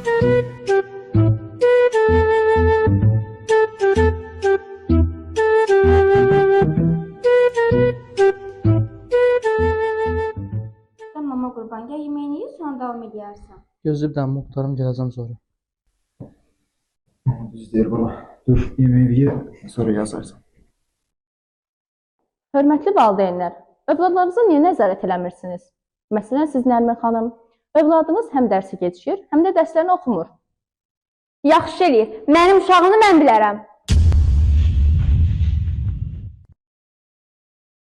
Sən mama qurban, gəl yeməyini ye, sonra davam eləyərsən. Gözlə bir dənə qurtarım, gələcəm sonra. Düz deyir baba. Dur, yemeği ye, sonra yazarsan. Hörmətli valideynlər, övladlarınızı niyə nəzarət eləmirsiniz? Məsələn, siz Nərmin xanım, övladınız həm dərsi gecikir, həm də dərslərini oxumur. Yaxşı eləyir. Mənim uşağını mən bilərəm.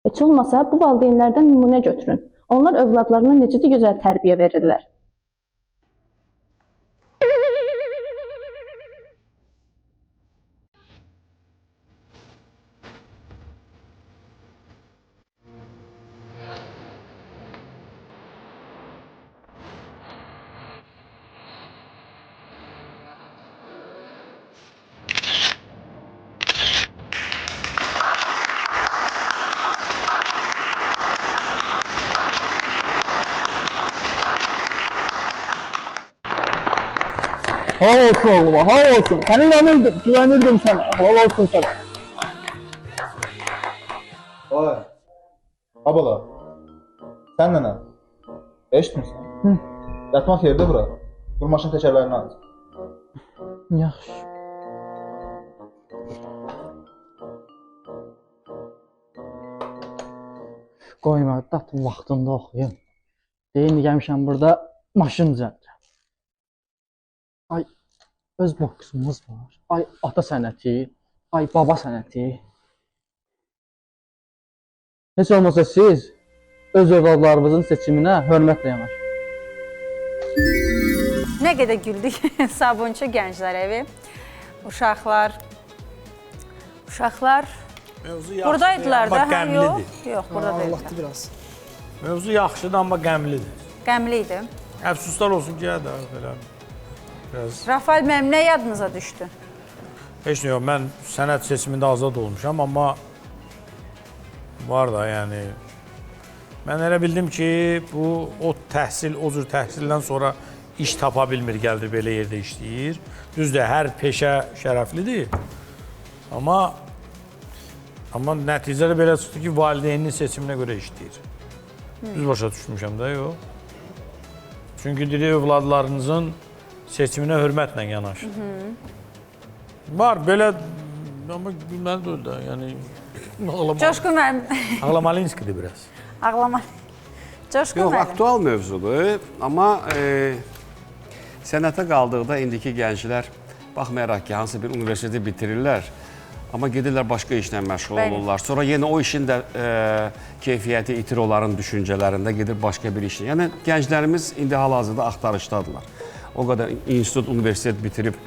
Heç olmasa bu valideynlərdən nümunə götürün. Onlar övladlarına necə də gözəl tərbiyə verirlər. Halal olsun oğluma, halal olsun. Sənə inanırdım, güvənirdim sənə. Halal olsun sənə. Vay. Ha bala. Sən nənə. Eşitmirsən? Hı. Yatmaq yerdə bura. Dur maşın təkərlərini aç. Yaxşı. Qoyma, dat vaxtında oxuyum. Deyin, gəlmişəm burada maşın düzəldirəm. Ay, öz boksumuz var. Ay, ata sənəti, ay, baba sənəti. Heç olmasa siz öz övladlarınızın seçiminə hörmətlə yanaşın. Nə qədər güldük Sabunçu Gənclər Evi. Uşaqlar buradaydılar da, amma hə, yox, qəmlidir. Yox, burada deyildilər. Ağlatdı biraz. Mövzu yaxşıdır, amma qəmlidir. Qəmli idi. Əfsuslar olsun ki, da belə biraz. Rafael müəllim, nə yadınıza düşdü? Heç nə yox, mən sənət seçimində azad olmuşam, amma var da, yəni mən elə bildim ki, bu o təhsil, o cür təhsildən sonra iş tapa bilmir, gəldi belə yerdə işləyir. Düzdür, hər peşə şərəflidir. Amma nəticədə belə çıxdı ki, valideyninin seçiminə görə işləyir. Düz başa düşmüşəm də, yox. Çünki dedi, övladlarınızın seçiminə hörmətlə yanaşın. Var, belə, amma gülməli deyil də, yəni... Coşqun müəllim. Ağlamalinskidir biraz. Ağlama. Coşqun Yox, müəllim. aktual mövzudur, amma sənətə qaldıqda indiki gənclər, baxmayaraq ki, hansı bir universiteti bitirirlər, amma gedirlər başqa işlə məşğul olurlar. Sonra yenə o işin də keyfiyyəti itir onların düşüncələrində, gedir başqa bir işlə. Yəni, gənclərimiz indi hal-hazırda axtarışdadılar. O qədər institut, universitet bitirib,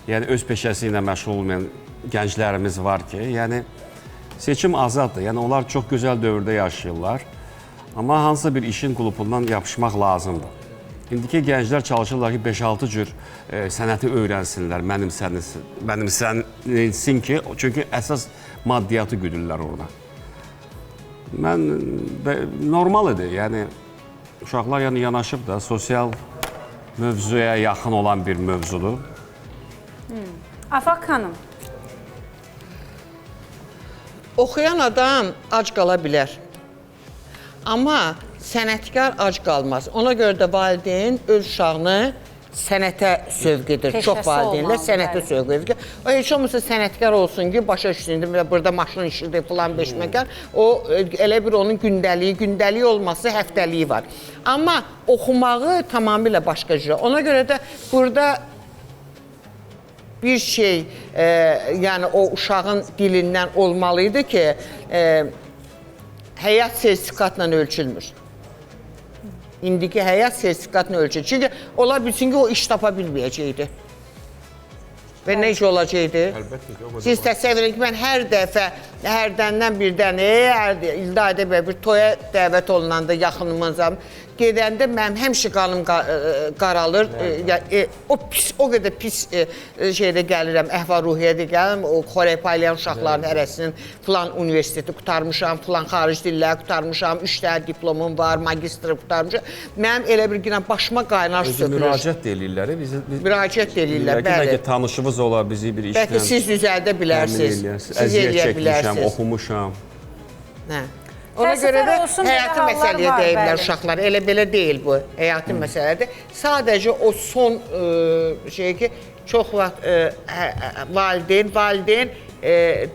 yəni öz peşəsi ilə məşğul olmayan gənclərimiz var ki, yəni seçim azaddır. Yəni onlar çox gözəl dövrdə yaşayırlar. Amma hansısa bir işin qulupundan yapışmaq lazımdır. İndiki gənclər çalışırlar ki, 5-6 cür sənəti öyrənsinlər, mənimsənilsin ki, çünki əsas maddiyyatı güdürlər orada. Mən normal idi, yəni uşaqlar yanaşıb da sosial mövzuya yaxın olan bir mövzudur. Afaq xanım. Oxuyan adam ac qala bilər. Amma sənətkar ac qalmaz. Ona görə də valideyn öz uşağını sənətə sövq edir. Peşəsi Çox valideynlər olmalıdır, sənətə bəli. sövq edir. O heç olmasa sənətkar olsun ki, başa düşsün, burada maşın işidir, filan beşməkan. O elə bir onun gündəliyi, gündəliyi olması həftəliyi var. Amma oxumağı tamamilə başqa cürə. Ona görə də burada bir şey, yəni o uşağın dilindən olmalı idi ki, həyat sertifikatla ölçülmür. İndiki həyat sertifikatla ölçülür. Çünki ola bilsin ki, o iş tapa bilməyəcəkdi. Və necə olacaqdı? Əlbəttə ki, o qədər Siz təsəvvür edin ki, mən hər dəfə, hərdəndən birdən, hər ildə ayda belə bir toya dəvət olunanda yaxınımıza, Gedəndə mənim həmişə qanım qaralır. O pis, o qədər pis şeydə gəlirəm, əhval-ruhiyyədə gəlirəm. O xörək paylayan uşaqların hərəsinin filan universiteti qurtarmışam, filan xarici dilləri qurtarmışam, 3 dənə diplomum var, magistr qurtarmışam. Mənim elə bir günə başıma qaynar su tökülür. Müraciət də eləyirlər. Müraciət də eləyirlər, bəli. Bəlkə tanışınız ola bizi bir işlə. Bəlkə siz düzəldə bilərsiniz. Siz eləyə bilərsiniz. Oxumuşam. Hə. Ona görə də həyati məsələyə deyirlər uşaqlar. Elə belə deyil bu, həyati məsələdir. Sadəcə o son şey ki, çox vaxt valideyn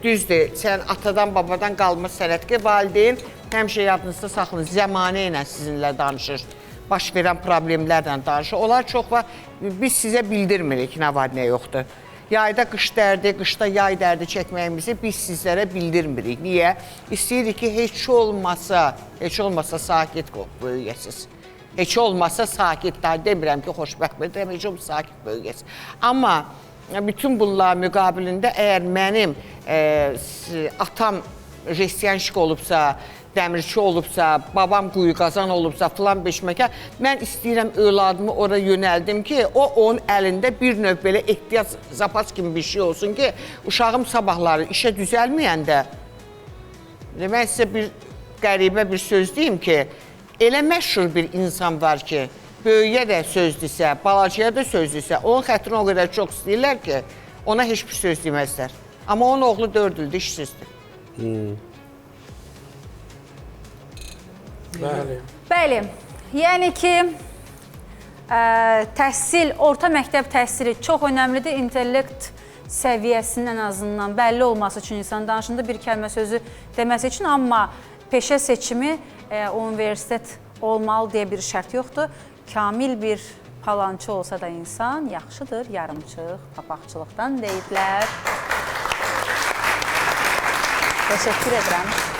düzdür, sən atadan, babadan qalma sənət ki, valideyn həmişə yadınızda saxlayın, zəmanə ilə sizinlə danışır, baş verən problemlərlə danışır. Onlar çox vaxt, biz sizə bildirmirik nə var, nə yoxdur. Yayda qış dərdi, qışda yay dərdi çəkməyimizi biz sizlərə bildirmirik. Niyə? İstəyirik ki, heç olmasa sakit böyüyəsiniz. Heç olmasa sakit, daha demirəm ki, xoşbəxt deyirəm, heç olmasa sakit böyüyəsiniz. Amma bütün bunların müqabilində əgər mənim atam restyanşik olubsa, dəmirçi olubsa, babam quyu qazan olubsa, filan beşməkan, mən istəyirəm övladımı ora yönəldim ki, o onun əlində bir növ belə ehtiyac, zapas kimi bir şey olsun ki, uşağım sabahları işə düzəlməyəndə, mən sizə bir qəribə bir söz deyim ki, elə məşhur bir insan var ki, böyüyə də söz desə, balacaya da söz desə, onun xətrini o qədər çox istəyirlər ki, ona heç bir söz deməzlər. Amma onun oğlu 4 ildir, işsizdir. Bəli. Bəli, yəni ki, təhsil, orta məktəb təhsili çox önəmlidir. İntellekt səviyyəsinin ən azından bəlli olması üçün insan danışında bir kəlmə sözü deməsi üçün, amma peşə seçimi universitet olmalı deyə bir şərt yoxdur. Kamil bir palançı olsa da insan yaxşıdır, yarımçıq papaqçılıqdan deyiblər. Təşəkkür edirəm.